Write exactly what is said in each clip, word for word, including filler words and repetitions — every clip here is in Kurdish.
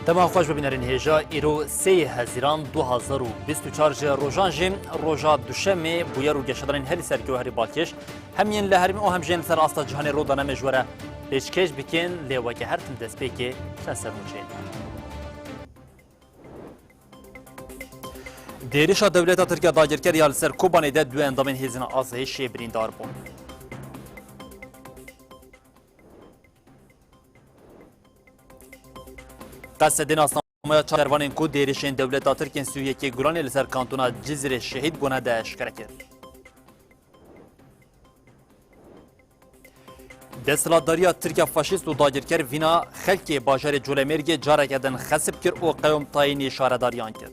Dema xweş bibînerên hêja, îro sê Hezîran du hazar û bîst û çar ji rojan jî roja duşemê bûyer û geşedanên herî ser ke û herî balkêş hem yên li herêmê û hem jî yên li ser asta cîhanê ro dane me ji we re pêşkêş bikin, lê weke her tim destpêkê çend sernûçeyên. Di êrişa dewleta Tirk ya dagirker ya li ser Kobanê de du endamên hêzên asayişê birîndar bûn. Qesedê nasnameya çar şervanên ku di êrişên dewleta Tirk yên Sûriyekê Gulanê li ser kantona Cizîrê şehîd bûne de eşkere kir. Desthilatdariya Tirk ya faşîst û dagirker vîna xelkê bajarê Colemêrgê careke din xesip kir û qewimtayînê şaredariyan kir.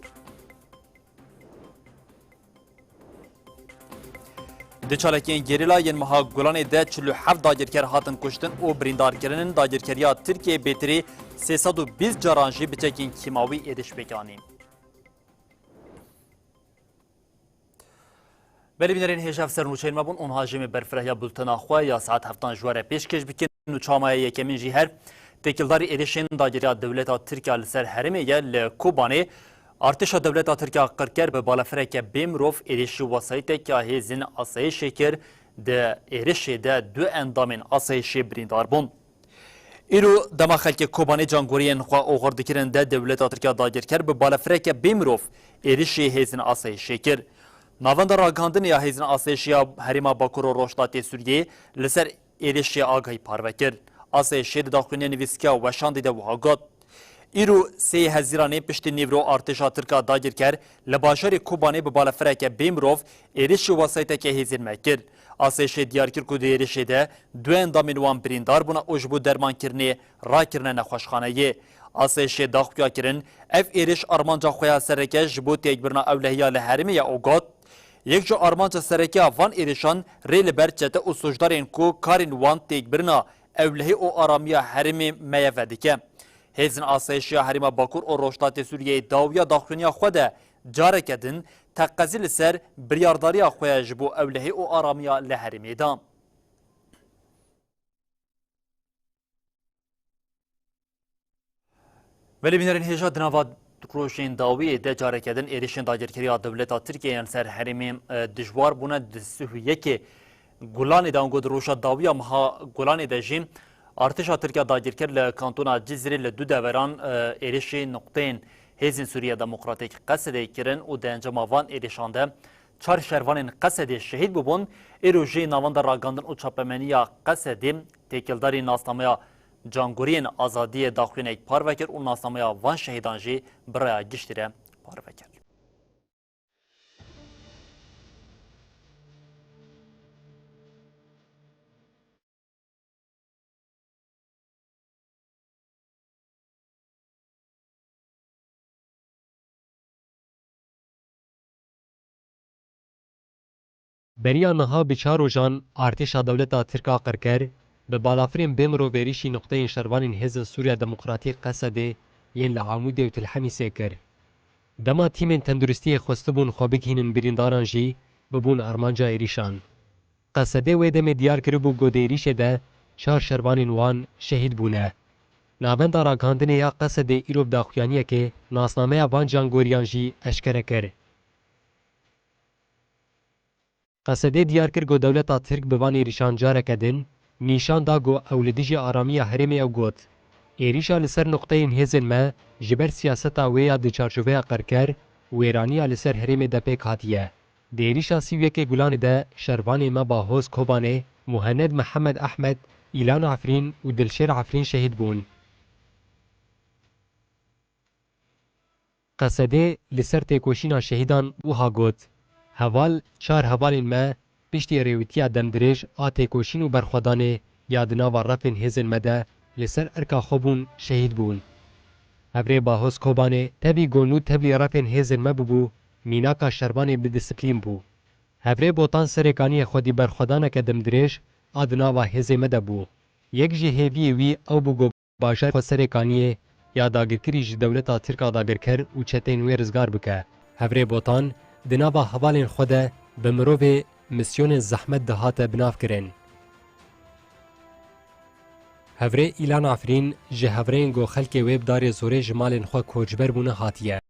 Di çalakiyên gerîla yên meha Gulanê de çil û heft dagirker hatin kuştin û birîndar kirinin, dagirkeriya Tirkiyê bêtirî sê sed û bîst caran jî biçekên kîmawî êriş pêk anîn. Belê bînerên hêja, ev ser nûçeyên me bûn, û niha jî em ê berfirehîya bultena xwe ya saet heftan ji we re pêşkêş bikin. Nûça me ya yekemîn jî her têkildarî êrişên dagiriya dewleta Tirk ya li ser herêmê ye. Li Kobanê artêşa dewleta Tirk ya qirker bi balafireke bê mirov êrişî wesayîtek ya hêzên asayişê kir. Di êrişê de du endamên asayişê birîndar bûn. Îro dema xelkê Kobanê cangoriyên xwe oxir dikirin de dewleta Tirk ya dagirker bi balafireke bê mirov êrişî hêzên asayişê kir. Navenda ragihandinê ya hêzên asayişê ya Herêma Bakur û Rojhilatê Sûriyê li ser êrişê agahî parve kir. Asayişê di daxuyaniyê nivîskiya weşandî de wiha got, Îro sê Hezîranê piştî nîvro artêşa Tirk a dagirker li bajarê Kobanê bi balafireke bê mirov êrişî wesayîteke hêzên me kir. Asayişê diyar kir ku di êrişê de du endamên wan birîndar bûne û ji bo dermankirinê rakirine nexweşxaneyê. Asayişê daxuya kirin, ev êriş armanca xwe ya sereke ji bo têkbirina ewlehiya li herêmê ye û got, Yek ji armanca sereke ya van êrişan rê li ber çete û sûcdarên ku karên wan têkbirina ewlehî û aramiya herêmê me ye vedike. Hêzên asayişê ya Herêma Bakur û Rojhilatê Sûriyeyê dawiya daxuyaniya xwe de careke din teqezî li ser biryardariya xwe ya ji bo ewlehî û aramiya li herêmê da. Belê bînerên hêja, di nava rojên dawiyê de careke din êrişên dagirkeriya dewleta Tirkiyeyê yên ser herêmê, e, dijwar bûne. Di sih û yekê Gulanê de, ango di roja dawiya meha Gulanê de jî artêşa Tirk ya dagirker li kantona Cizîrê li du deveran, e, êrişê nuqteyên Hêzên Sûriya Demokratîk, Qesedê, kirin û di encama van êrişan de çar şervanên Qesedê şehîd bûbûn. Îro jî navenda ragihandin û çapemeniya Qesedê têkildarî nasnameya Cangoriyên Azadiyê daxuyaniyek parve kir û nasnameya van şehîdan jî bi raya giştî re parve kir. Beriya niha bi çar rojan artêşa dewleta Tirk a qirker bi balafirên bê mirov êrişî nuqteyên şervanên Hêzên Sûriya Demokratîk, Qesedê, yên li Amûdê û Til Hemîsê kir. Dema tîmên tenduristiyê xwestibûn xwe bigihînin birîndaran jî bibûn armanca êrîşan. Qesedê wê demê diyar kiribû ku di êrîşê de çar şervanên wan şehîd bûne. Navenda ragihandinê ya Qesedê îro bi daxuyaniyekê nasnameya van cangoriyan jî eşkere kir. Qesedê diyar kir ku dewleta Tirk bi van êrîşan careke din nîşan da ku ew li dijî aramiya herêmê ye û got, Êrîşa li ser nuqteyên hêzên me ji ber siyaseta wê ya di çarçoveya qirker û wêraniya li ser herêmê de pêk hatiye. Di êrîşa sî û yekê Gulanê de şervanê me Bahoz Kobanê, Muhenned Mihemed Ehmed, Îlan Efrîn û Dilşêr Efrîn şehîd bûn. Qesedê li ser têkoşîna şehîdan wiha got, Heval, çar hevalên me piştî rêwîtiya demdirêj a têkoşîn û berxwedanê ya di nava refên hêzên me de li ser erka xwe bûn, şehîd bûn. Hevrê Bahoz Kobanê tevî gonû tevlî refên hêzên me bûbû, mînaka şervanê bi disiplîn bû. Hevrê Botan Serêkaniyê xwedî berxwedaneke demdirêj a di nava hêzê me de bû. Yek ji hêviyê wî ew bû ku bajarê xwe Serêkaniyê ya dagirkirî ji dewleta Tirk a dagirker û çeteyên wê rizgar bike. Hevrê Botan di nava hevalên xwe de bi mirovê misyonên zehmet dihate binavkirin. Hevrê Îlan Efrîn ji hevrêyên ku xelkê wê bi darê zorê ji malên xwe koçber bûne hatiye.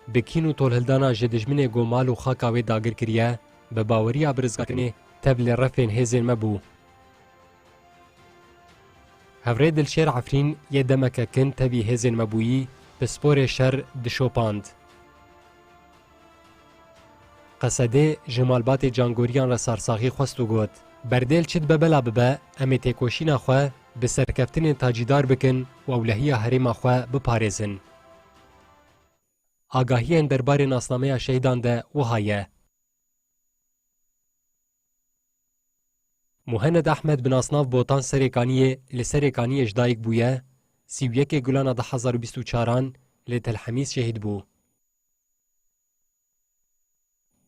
Bi kîn û tolhildana ji dijminê ku mal û xaka wê dagir kiriye, bi baweriya bi rizgarkirinê tev li refên hêzên me bû. Hevrê Dilşêr Efrîn yê demeke kin tevî hêzên me bûyî, pisporê şer dişopand. Qesedê ji malbatê cangoriyan re sarsaxî xwest û got, Berdêl çi dibe bela bibe, em ê têkoşîna xwe bi serkeftinên tacîdar bikin û ewlehiya herêma xwe biparêzin. Agahiyên derbarê nasnameya şehîdan de wiha ye. Muhened Ehmed bi nasnav Botan Serêkaniyê li Serêkaniyê ji dayik bûye, sî û yekê Gulana du hezar û bîst û çaran li Telhemîs şehîd bû.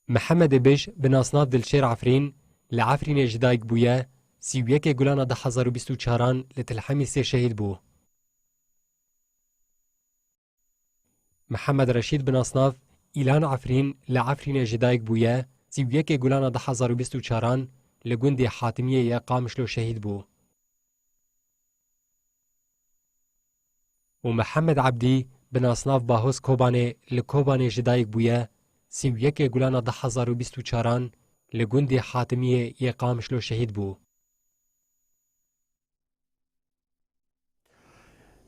Mihemed Ibiş bi nasnav Dilşêr Efrîn li Efrînê ji dayik bûye, sî û yekê Gulana du hezar û bîst û çaran li Tilhemîsê şehîd bû. Mihemed Reşîd bi nasnav Îlan Efrîn li Efrînê ji dayik bûye, sî û yekê Gulana du hezar û bîst û çaran li gundê Hatimiyê yê Qamişlo şehîd bû. Û Mihemed Ebdî bi nasnav Bahoz Kobanê li Kobanê ji dayik bûye, sî û yekê Gulana du hezar û bîst û çaran li gundê Hatimiyê yê Qamişlo şehîd bû.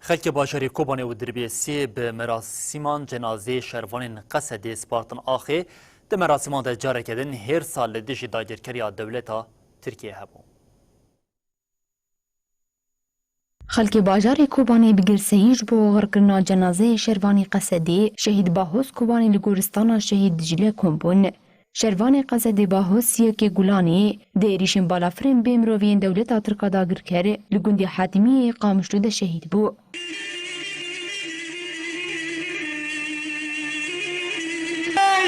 Xelkê bajarê Kobanê û Dirbêsiyê bi merasîman cenazeyê şervanên Qesedê spartin axê. Di merasîman de careke din hêrsa li dijî dagirkeriya dewleta Tirkiyê hebû. Xelkê bajarê Kobanê bi girseyî ji bo oxirkirina cenazeyê şervanê Qesedê şehîd Bahoz Kobanê li goristana şehîd Diclê kom bûn. Şervanê Qesedê Bahoz sî yekê Gulanê di êrîşên balafirên bê mirov yên dewleta Tirk a dagirker li gundê Hatimiyê yê Qamişlo de şehîd bû.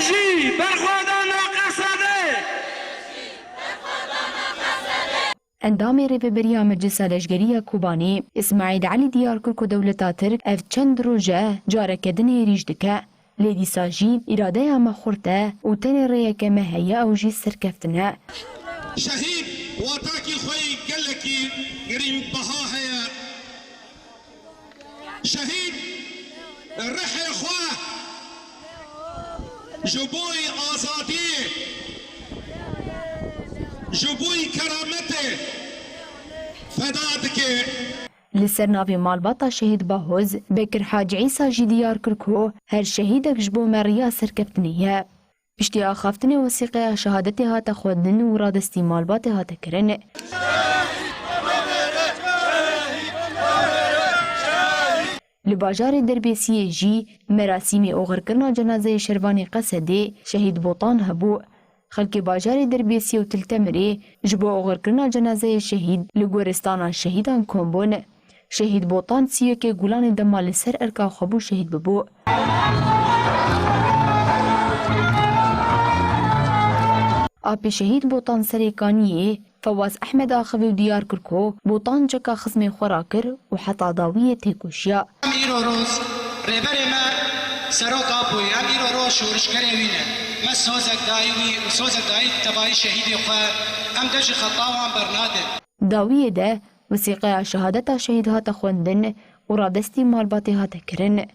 Jî berxwedana Qesedê. Endamê Rêveberiya Meclisa Leşkerî ya Kobanê, Îsmaîl Elî diyar kir ku dewleta Tirk ev çend roj e careke din êrîş dike. Lê dîsa jî îradeya me xurt e û tenê rêyeke me heye, ew jî serkeftin e. Şehîd watakî xwe yî gelekî girîngbaha heye. Şehîd rihê xwe ji bo azadiyê, ji bo kerametê feda dike. Li ser navê malbata şehîd Bahoz, Bekir Hacî Îsa jî diyar kir ku her şehîdek ji bo me riya serkeftinê ye. Piştî axaftinê wesîqeya şehadetê hate xwendin û radestî malbatê hate kirin. Li bajarê Derbêsiyê jî merasîmê oxirkirina cenazeyê şervanê Qesedê şehîd Botan hebû. Xelkê bajarê Derbêsiyê û Til Temirê ji bo oxirkirina cenazeyê şehîd li goristana şehîdan kom bûn. Şehîd Botan sî yekê Gulanê dema li ser erka xwe bû şehîd bibû. Apê şehîd Botan Serêkaniyê Fewaz Ehmed axivî û diyar kir ku Botan ceka xizmê xwe rakir û heta dawiyê têkoşiya. Em îro roz rêberê me Serok Apoyî, em îro roz şorişgerê wî ne. Me sozek dayî wî û sozek dayî tevayî şehîdê xwe, em dest ji xeta wan bernadin. Dawiyê de wesîqeya şehadeta şehîd hate xwendin û radestî malbatê hate kirin.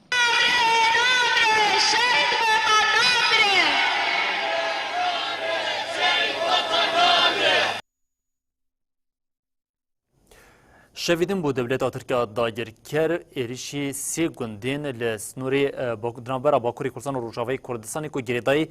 Şevî din bû dewleta Tirk a dagirker êrîşî sê gundên li snorê, e, Bak-, di navbera Bakurê Kurdistan û Rojavayê Kurdistanê ku girêdayî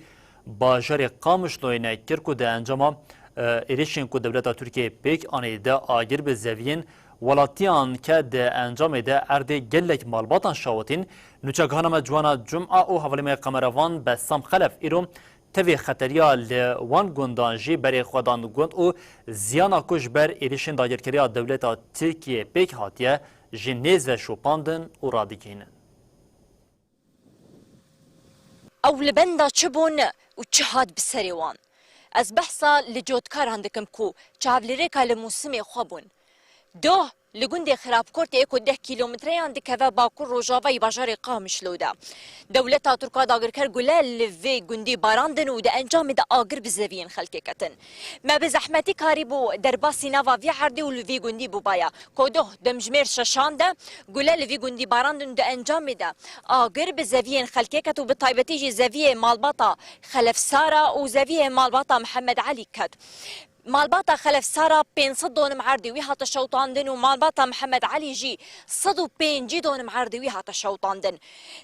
bajarê Qamişloyê ne kir ku di encama, e, êrîşên ku dewleta Tirkiyê pêk anî de agir bi zeviyên welatiyan ke di encamê de erdê gelek malbatan şawitîn. Nûçegihana me Ciwana Cuma û hevalê me Qemeravan Bessam Xelef îro tevî xeteriya li wan gundan jî berê xwe dan gund û ziyana ku ji ber êrîşên dagirkeriya dewleta Tirkiyê pêk hatiye, ji nêz ve şopandin û radigihînin. Ew li benda çi bûn û çi hat bi serê wan? Ez behsa li cotkaran dikim ku çavlêrêka li mûsimê xwe bûn. Doh Li gundê Xirabkortê ku deh kîlometreyan dikeve bakur rojavayî bajarê Qamişlo de, dewleta Tirk a dagirker gule li vê gundî barandin û di encamê de agir bi zeviyên xelkê ketin. Me bi zehmetî karîbû derbasî nava vî erdê û li vî gundî bûbaya. Kodoh, demjimêr şeşan de gule li vî gundî barandin û di encamê de agir bi zeviyên xelkê ket û bi taybetî jî zeviyê malbata Xelef Sara û zeviyê malbata Mihemed Elî ket. Malbata Xelef Sara pênc sed donim erdê wî hate şewitandin û malbata Mihemed Elî jî sed û pêncî donim erdê wî hate şewitandin.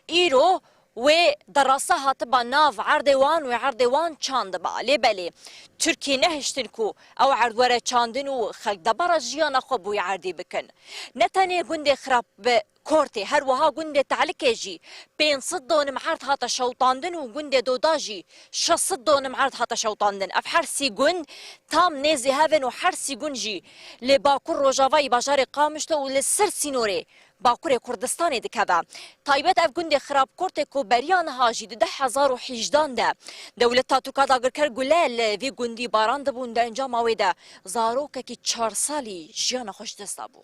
Îro wê derasa hatiba nav erdê wan, wê erdê wan çandiba. Lê belê, Tirkî nehiştin ku ew erd were çandin û xelk debara jiyana xwe bi wî erdê bikin. Ne tenê gundê Xirab bi Kortê, her wiha gundê Telikê jî pênc sed donim erd hate şewitandin û gundê Doda jî şeş sed donim erd hate şewitandin. Ev her sî gund tam nêzî hev in û her sî gund jî li bakur rojavayî bajarê Qamişlo û li ser sînorê Bakurê Kurdistanê dikeve. Taybet ev gundê Xirabkortê ku beriya niha jî di du hezar û hejdehan de dewleta Tirk a dagirker gule li vî gundî barandibûn, di encama wê de zarokekî çar salî jiyana xwe ji dest dabû.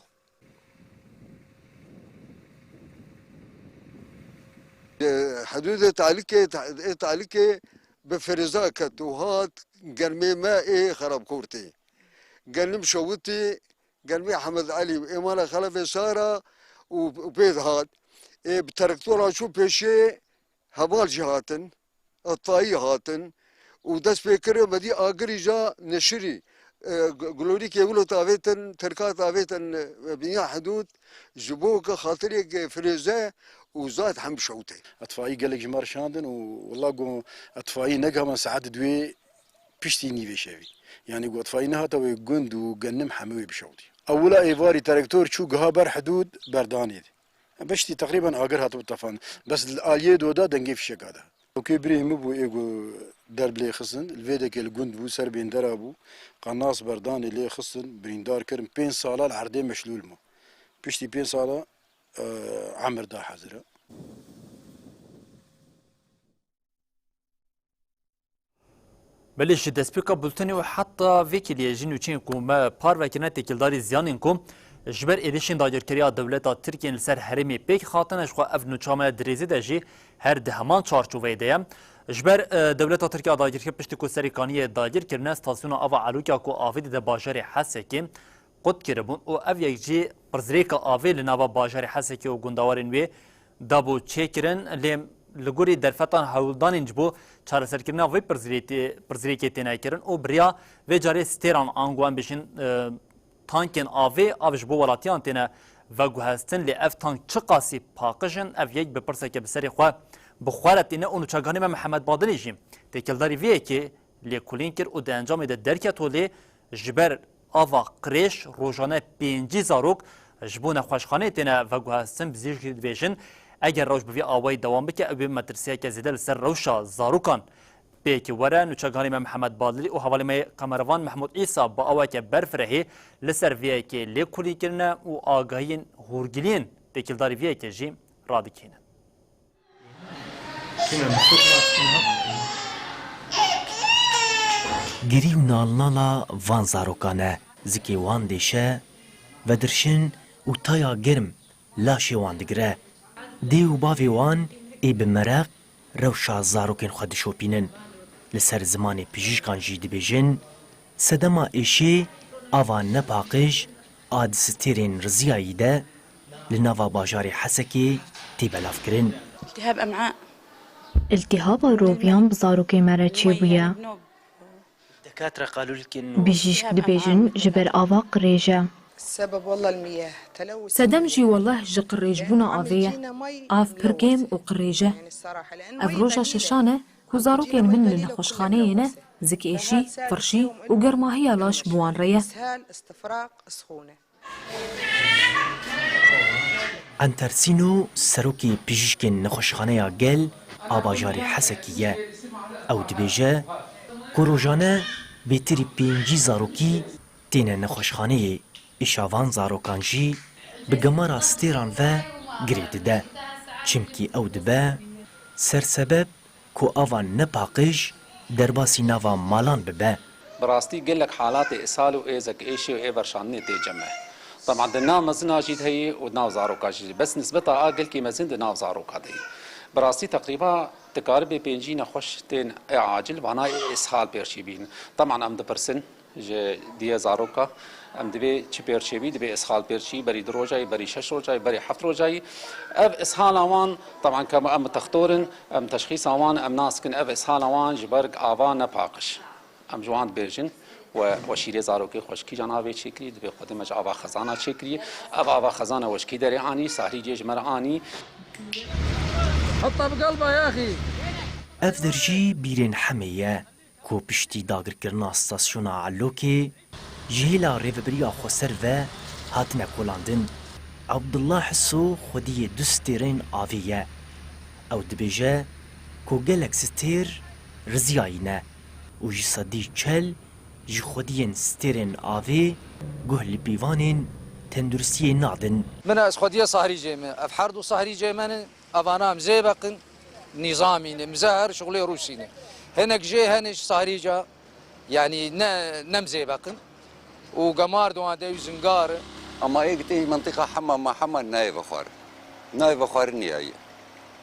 Hidûdê Talikê, ê Talikê bi firêza ket û hat germê me ê Xerabkortê. Genim şewitî, germê Hemed Elî ê mala Xelefê Sara û, û pê dihat. Ê bi terektora çû pêşê heval jî hatin. Etfayî hatin û dest pê kir, me dî agirî ja neşirî, e, g-, glorîkê wilo tavêtin, tirka tavêtin, e, binya hidûd, ji bo ke xatirê firêze û zat hem şewtê. Etfayî gelek ji me re şandin û wela got etfayî negihama saet duê piştî nîvê şevî. Yanî got etfayî nehata wê gund û genim hemû wê bişewtî. Ewila êvarî terektor çû giha ber hidûd berdanê. Beştî teqrîben agir hatibû tefan. Bes li aliyê Doda dengê fişeka de. Okê birê min bû ê ku derb lê xistin. Li vê dekê li gund bû, ser bêndera bû. Qenas berdanê lê xistin, birîndar kirin. Pênc sala li erdê meşlûl bû. Piştî pênc sala, e, emir da hezira. Belê ji destpêka bultenê û heta vê kêliyê jî nûçeyên ku me parve kirine têkildarî ziyanên ku ji ber êrişên dagirkeriya dewleta Tirkiyê li ser herêmê pêk hatine, ji xwe ev nûça me di rêzê de jî her di heman çarçoveyê de ye. Ji ber, e, dewleta Tirkiye dagirker piştî ku Serê Kaniyê dagir kirine, stasyona ava Elûkya ku avê dide bajarê Hesekê, qut kiribûn û ev yek jî pirsgirêka avê li nava bajarê Hesekê û gundewarên wê dabû çêkirin, lê li gorî derfetan hewldanên ji bo çareserkirina vê pirsgirêtê-, pirsgirêkê têne kirin û bi riya vê carê stêran, ango em bêjin, e, tankên avê, av ji bo welatiyan têne veguhestin, lê ev tank çiqasî paqij in, ev yek bi pirseke bi serê xwe bi xwe re tîne û nûçeganê me Mihemed Badilî jî têkildarî vê yekê lêkolîn kir û di encamê de derket holê, ji ber ava qirêj rojane pêncî zarok ji bo nexweşxaneyê têne veguhestin. Pizîşk jî dibêjin, eger rewş bi vî awayî dewam bike, ew ê metirsiyeke zêde li ser rewşa zarokan pêk were. Nûçeganê me Mihemed Badilî û hevalê me yê kamerevan Mehmûd Îsa bi awayeke berfirehî li ser vê yekê lêkolîn kirine û agahiyên hûrgiliyên têkildarî vê yekê jî radikînin. Girî û nalnala van zarokan e, zikê wan dêşe, vedirşin û taya germ laşê wan digire. Dê û bavê wan ê bi mereq rewşa zarokên xwe dişopînin. Li ser zimanê pijîşkan jî dibêjin, sedema êşê ava nepaqij a di stêrên riziyayî de li nava bajarê Hesekê tê belavkirin. التهاب أمعاء. Îltihaba roviyan bi zarokê me re çêbûye. الدكاترة قالوا لك إنه Bijîşk dibêjin ji ber ava qirêj e. السبب والله المياه، تلوث. Sedem jî weleh ji qirêjbûna avê ye. Av pir kêm û qirêj e. Ev roja şeşan e ku zarokên min li nexweşxaneyê ne, zikêşî, firşî û germahiya laş bi wan re ye. Entersîno serokê pijîşkên nexweşxaneya gel a bajarê Hesekî ye. Ew dibêje ku rojane bêtirî pêncî zarokî têne nexweşxaneyê, îşa van zarokan jî bi gemara stêran ve girê dide. Çimkî ew dibe sersebeb ku ava nepaqij derbasî nava malan bibe. Bi rastî gelek halatê îshal û ê zikêşê û ê verşandinê tê cem me. Teban di nav mezina jî de heye û di nav zaroka jî. Bes nisbeta a gelkî mezin di nav zaroka de ye. Bi rastî teqrîba dikaribê pêncî nexweş tên ê acil, vana ê îshal pêşî bîn. Teban em dipirsin ji diye zaroka, em divê çi pêr çêbî, divê îshal pêr çî, berî du rojayî, berî şeş rojayî, berî heft rojayî. Ev îshala wan, teban ke em textor in, em teşxîsa wan, em nas dikin, ev îshala wan ji ber ava ne paqij. Em ji wan dibêjin, we, we şîrê zarokê xweşikî can avê çêkirî, divê xwedê me ji ava xezana çêkirî. Ev ava xezana we ji kî derê anî, Sahrî cê ji me re anî. Heta bi galba yaxî. Ev der jî bîrên Hemê ye, ku piştî dagirkirina stasyona Elokê ji hêla Rêveberiya Xweser ve hatine kolandin. Abdullah Hiso xwediyê du stêrên avê ye. Ew dibêje ku gelek stêr riziyayî ne û ji sedî çel ji xwediyên stêrên avê guh li pîvanên tenduristiyê nadin. Min ez xwediya Sahrîcê me. Ev her du Sahrîcê me ne. Evana em zêbeqin, nîzamî ne. Em zê her şixulê Rûsî ne. Hinek jê hene ji Sahrîca, yanî ne, ne em zêbeqin. Û gemar di wan de û zingar e. Ama ê gitê mentiqa hema ma hema nayê vexwarin. Nayê vexwarin niyaye.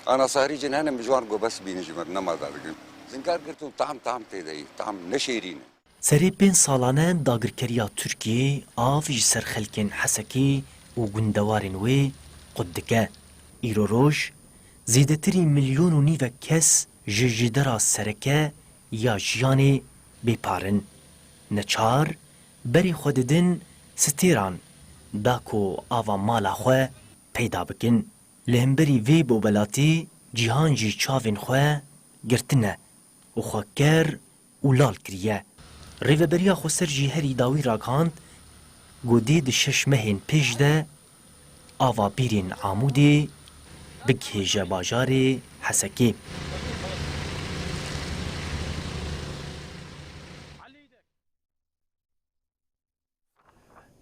Ana Sahrîcên hene min ji wan go bes bînin ji me re, nema dadikin. Zingar girtin tam tam tê de ye, tam ne şêrîn e. Serê pênc salane dagirkeriya Tirkiyê av ji ser xelkên Hesekê û gundewarên wê qut dike. Îro roj zêdetirî milyon û nîvek kes ji jêdera sereke ya jiyanê bêpar in. Neçar berê xwe didin stêran da ku ava mala xwe peyda bikin. Li hemberî vê bobelatî cîhan jî çavên xwe girtine û xwe ker û lal kiriye. Rêveberiya Xweser jî herî dawî ragihand, ku dê di şeş mehên pêş de ava bîrên Amûdê bigihêje bajarê Hesekê.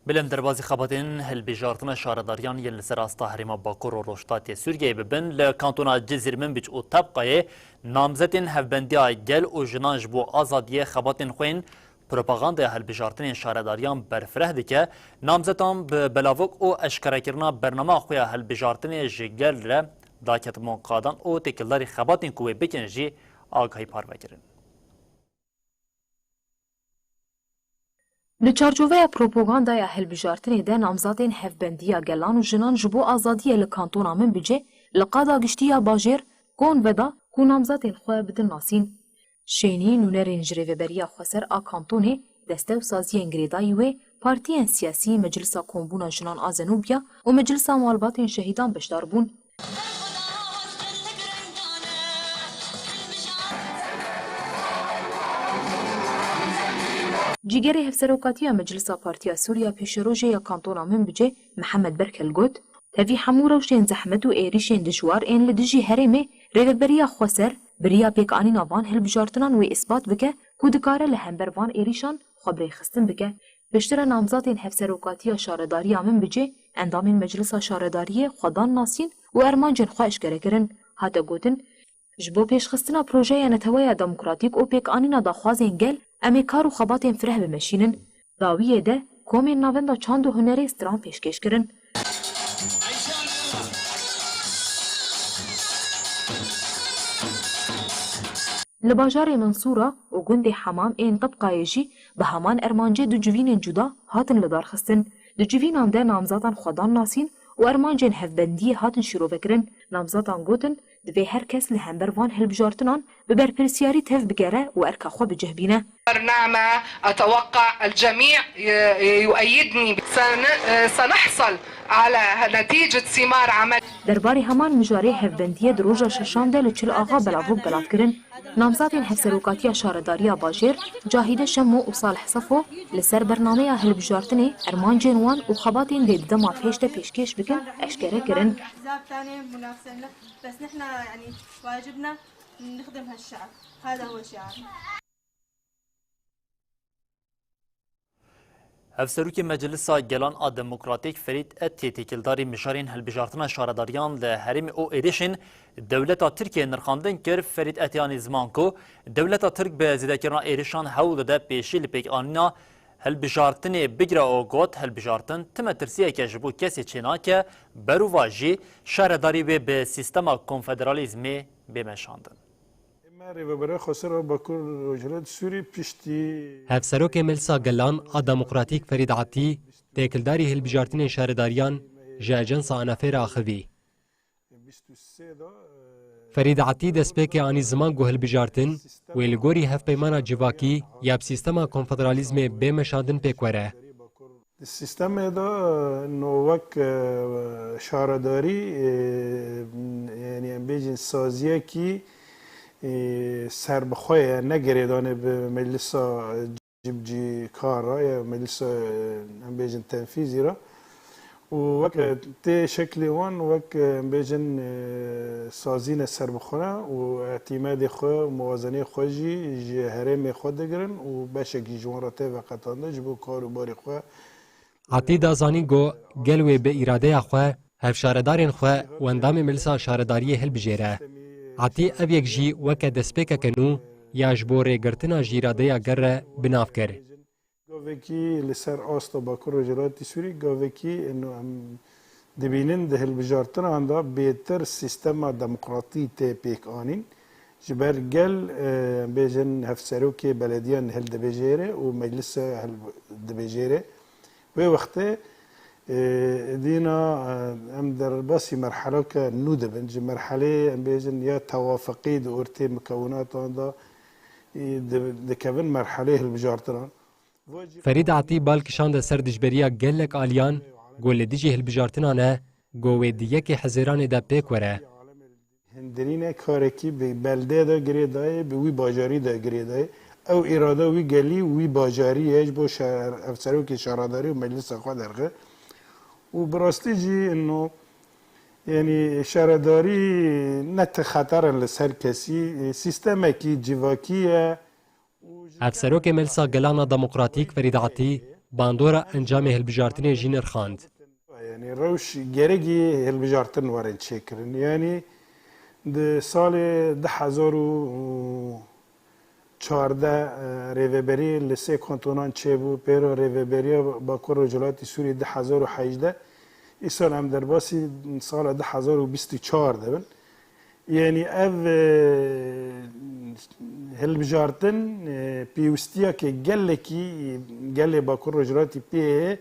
Bilem derbazî xebatên hilbijartina şaredariyan yên li ser asta herêma Bakur û Rojhilatê Sûriyeyê bibin, li kantona Cizîr, Minbic û Tebqayê namzetên Hevbendiya Gel û Jinan ji bo Azadiyê xebatên xwe yên propagandaya hilbijartinên şaredariyan berfireh dike. Namzetan bi belavok û eşkerekirina bernama xwe ya hilbijartinê ji gel re daketimon qadan û têkildarî xebatên ku wê bikin jî agahî parve kirin. Li çarçoveya propagandaya hilbijartinê de namzatên Hevbendiya Gelan û Jinan ji bo Azadiyê li kantona Minbicê li qada giştî ya bajêr kon veda ku namzatên xwe bidin nasîn. Şênî nûnerên ji Rêveberiya Xweser a kantonê, deste û saziyên girêdayî wê, partiyên siyasî, Meclisa Kombûna Jinan a Zenûbiya û Meclisa Malbatên Şehîdan beşdar bûn. Cîgerê Hevserokatiya Meclisa Partiya Sûriya Pêşerojê ya Kantona Minbicê Mihemed Berkel got, tevî hemû rewşên zehmet û êrîşên dijwar ên li dijî herêmê, Rêveberiya Xweser bi riya pêkanîna van hilbijartinan wê îspat bike ku dikare li hember van êrîşan xwe birêxistin bike. Piştre namzatên Hevserokatiya Şaredariya Minbicê, endamên Meclisa Şaredariyê xwe dan nasîn û ermancên xwe eşkere kirin. Hate gotin, ji bo pêşxistina projeya neteweya demokratîk û pêkanîna daxwazên gel, em ê kar û xebatên fireh bimeşînin. Dawiyê de komên Navenda Çand û Hunerê stran pêşkêş kirin. Li bajarê Mensûra û gundê Hemam ên Tebqayê jî bi heman ermancê du civînên cuda hatin lidarxistin. Di civînan de namzatan xwe dan nasîn û ermancên hevbendiyê hatin şîrovekirin. Namzatan gotin, divê her kes li hember van hilbijartinan bi berpirsiyarî tev bigere û erka xwe bi cih bîne. برنامج أتوقع الجميع ي-، يؤيدني. سن-، سنحصل على نتيجة ثمار عمل. Derbarê heman mijarê hevbendiyê di roja şeşan de li Çil Axa belavok belavkirin. Namzatên Hevserokatiya Şaredariya Bajêr, Cahîde Şemo û Salih Sefo, li ser bernameya hilbijartinê, ermancên wan û xebatên dê di dema pêş de pêşkêş bikin, eşkere kirin. بس نحن يعني واجبنا نخدم هالشعب. هذا هو شعارنا. Hevserokê Meclisa Gelan a Demokratîk Ferîd Etiyê têkildarî mijarên hilbijartina şaredariyan li herêmê û êrişên dewleta Tirkiyê nirxandin kir. Ferîd Etiyanî ziman ku dewleta Tirk bi zêdekirina êrişan hewl dide pêşî li pêkanîna hilbijartinê bigire û got, hilbijartin ti metirsiyeke ji bo kesê çênake, berovajî şaredarî wê bi sîstema konfederalîzmê bê meşandin. Em Rêveberiya Xweser a Bakur Rojhilat Sûrî piştî Hevserokê Milsa Gelan a Demokratîk Ferîd Atî, têkildarî hilbijartinên şaredariyan ji Ajansa Anafê re axivî. Ferîd Atî destpêkê anî ziman ku hilbijartin wê li gorî hevpeymana civakî ya bi sîstema konfederalîzmê bê meşandin pêk were. Di sîstemê de, no wek, e, şaredarî, e, yanî em bêjin saziyekî, e, serbixwe ye, ne girêdane bi meclisa cibcîkar re ya meclisa, e, em bêjin tenfîzî re. Û wek, e, tê şeklê wan wek, e, em bêjin, e, sazîne serbixwe û îtîmadê xwe û muwazenê xwe jî ji herêmê xwe digirin û beşekî ji wan re tê veqetandin ji bo kar û barê xwe. Atî da zanîn ku gel wê bi îradeya xwe hevşaredarên xwe û endamê Milsa Şaredariyê hilbijêre. Atî ev yek jî weke destpêkeke nû ya ji bo rêgirtina ji îradeya gel re bi nav kir. Gavekî li ser asta Bakur Rojhilatê Sûrî, gavekî ino em dibînin di hilbijartinan de bêtir sîstema demokratî tê pêk anîn. Ji ber gel, e, em bêjin hevserokê belediyan hildibijêre û meclise hildibijêre. Wê wextê, e, dîna, e, em derbasî merheleke nû dibin. Ji merhelê, em bêjin, ya tewafeqî di ortê mukewinatan de, e, di-, dikevin merhelê hilbijartinan. Ferîd Atî bal kişande ser dijberiya gelek aliyan ku li dijî hilbijartinan e, ku wê di yekê Hezêranê de pêk were. Hindirîne karekî bi beldê de girê dayê, bi wî bajarî de girê dayê. Ew îrada wî gelî, wî bajarî ye ji bo şer-, ev serokê şaredarî û meclisa xwe derxe. Û bi rastî jî ino, yanî şaredarî ne ti xeter in li ser kesî, sîstemekî civakî ye. Hevserokê Milsa Gelana Demokratîk Ferîd Atî bandora encamê hilbijartinê jî nirxand. Yanî rewş geregî hilbijartin werin çêkirin. Yanî di salê du hezar û çardeh, e, rêveberî li sê kantonan çêbû, pêro rêveberiya Bakur Rojhilatê Sûrî du hezar û hejdeh, îsal em derbasî sala du hezar û bîst û çar dibin. Yanî ev, e, hilbijartin, e, pêwistiyeke gelekî, gelê Bakur Rojhilatê pê heye.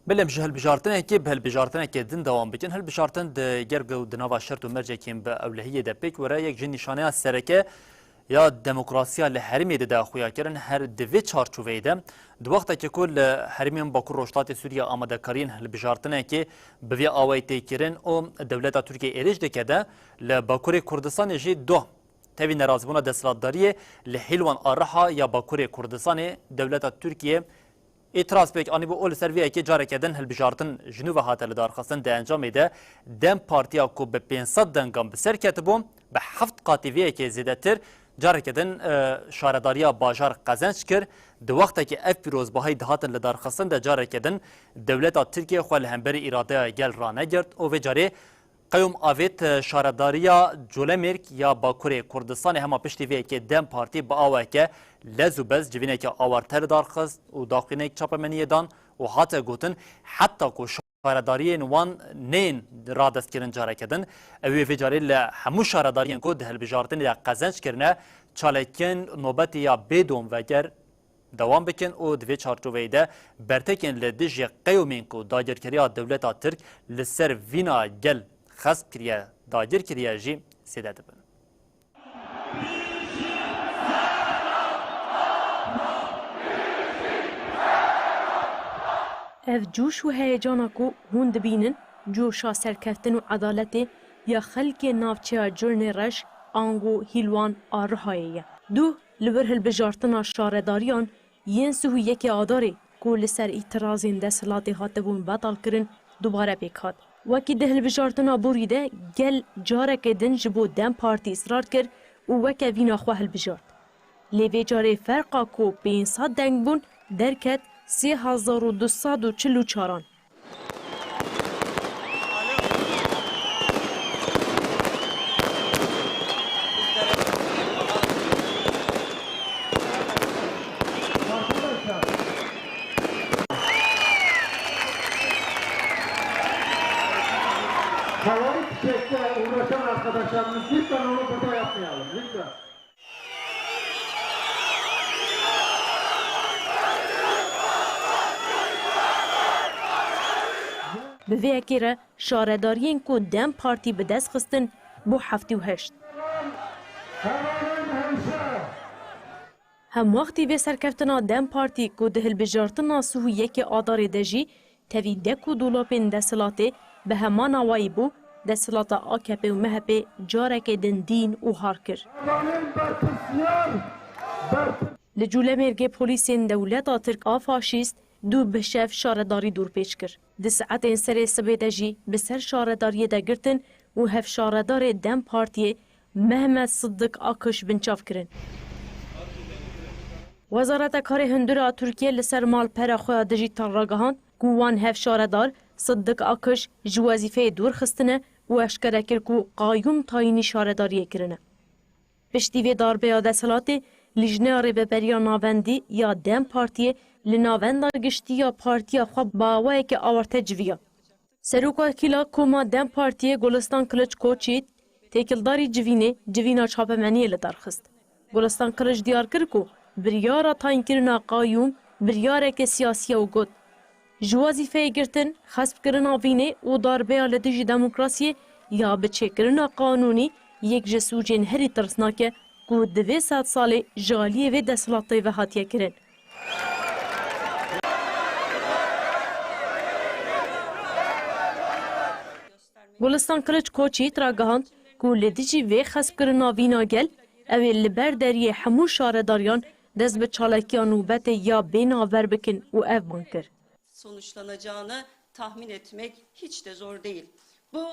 Belê em ji hilbijartinekê bi hilbijartinekê din dewam bikin. Hilbijartin di gerg û di nava şert û mercekên bi ewlehiyê de pêk were, yek ji nîşaneya sereke ya demokrasiya li herêmê dide xuyakirin. Her di vê çarçoveyê de, di wextekê ku li herêmên Bakur Rojhilatê Sûriye amadekariyên hilbijartinekê bi vê awayî tê kirin û dewleta Tirkiye êrîş dike de, li Bakurê Kurdistanê jî doh tevî nerazîbûna desthilatdariyê li Hîlwan a Riha ya Bakurê Kurdistanê dewleta Tirkiye îtiraz pêk anîbû û li ser vê yekê careke din hilbijartin ji nû ve hate lidarxistin. Di encamê de DEM Partiya ku bi pênc sed dengan bi ser ketibû, bi heft qatî vê yekê zêdetir careke din, e, şaredariya bajar qezenc kir. Di wextekî ev pîrozbahî dihatin lidarxistin de careke din dewleta Tirkiye xwe li hemberî îradeya gel ranegirt û vê carê qeyûm avêt, e, şaredariya Colemêrg ya Bakurê Kurdistanê hema piştî vê yekê DEM Partî bi awayeke lez û bez civîneke awarte li dar xist û daxuyaniyek çapemeniyê dan û hate gotin, heta ku şaredariyên wan neyên radestkirin careke din, ew ê vê carê li hemû şaredariyên ku di hilbijartinê de qezenc kirine, çalakiyên nobetê ya bêdom veger dewam bikin û di vê çarçoveyê de bertekên li dijî qeyûmên ku dagirkeriya dewleta Tirk li ser vîna gel xesp kiriye, dagir kiriye jî zêde dibin. Ev coş û heyecana ku hûn dibînin, coşa serkeftin û edaletê ya xelkê navçeya Culnê Reş ango Hîlwan a Rihayê ye. Duh li wir hilbijartina şaredariyan yên sih û yekê Adarê ku li ser îtirazên desthilatê hatibûn betalkirin, dubare pêk hat. Wekî di hilbijartina borî de gel careke din ji bo DEM Partî israr kir û weke vîna xwe hilbijart. Lê vê carê ferqa ku pênc sed deng bûn derket sê hezar û du sed û çil û çaran. Lütfen onu burada yapmayalım, lütfen. Bi vê yekê re şaredariyên ku DEM Partî bi dest xistin bû heftê û heşt. Hemwextî vê serkeftina DEM Partî ku di hilbijartina sih û yekê Adarê de jî tevî dek û dolapên desthilatê bi heman awayî bû, desthilata AKP û MHP careke din dîn û har kir. Li Colemêrgê polîsên dewleta Tirk a faşîst du bi şev şaredarî dorpêç kir. Di saetên serê sibê de jî bi ser şaredariyê de girtin û hevşaredarê DEM Partiyê Mehmet Siddik Akış binçav kirin. Wezareta Karê Hundir a Tirkiye li ser malpera xwe ya dijîtal ragihand ku wan hevşaredar Siddik Akış ji wezîfeyê dûr xistine û eşkere kir ku qayûm tayînî şaredariyê kirine. Piştî vê darbeya desthilatê, Lijneya Rêveberiya Navendî ya DEM Partiyê li navenda giştî ya partiya xwe bi awayeke awarte civiya. Serokekîla Koma DEM Partiyê Gulistan Kiliç Koçît têkildarî civînê civîna çapemeniyê li dar xist. Gulistan Kiliç diyar kir ku biryara tayînkirina qayûm biryareke siyasî ye û got, Ji wezîfeyê girtin, xespkirina vînê û darbeya li dijî demokrasiyê ya bi çêkirina qanûnî yek ji sûcên herî tirsnak e ku di vê sedsalê ji aliyê vê desthilatê ve hatiye kirin. Gulistan Kiliç Koçît ragihand ku li dijî vê xespkirina vîna gel, ew ê li ber deriyê hemû şaredariyan dest bi çalakiya nobetê ya bê navber bikin û ev bang kir. Sonuçlanacağını tahmin etmek hiç de zor değil. Bu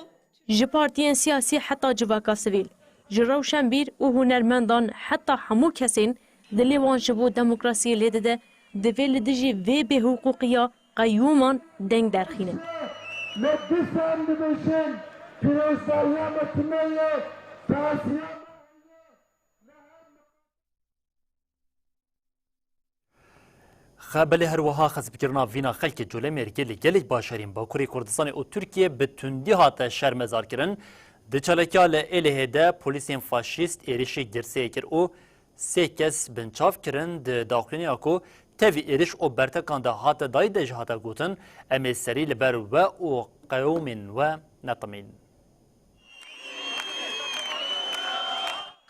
Ji partiyên siyasî heta civaka sivîl, ji rewşenbîr û hunermendan heta hemû kesên dilê wan ji bo demokrasiyê lê dide, divê li dijî vê bêhiqûqiya qeyûman deng derxînin. Me dîsan dibêjin, pîrozbahîya me tune ye, taziya me heye. Xe-, belê her wiha xesibkirina vîna xelkê Colemêrgê li gelek bajarên Bakurê Kurdistanê û Tirkiyê bi tundî hate şermezarkirin. Di çalakiya li Êlihê de polîsên faşîst êrişî girseyê kir û sê kes binçav kirin. Di daxuyaniya ku tevî êriş û bertekan de hate dayî de jî hate gotin, Em ê serî li ber we û qewimên we netimîn.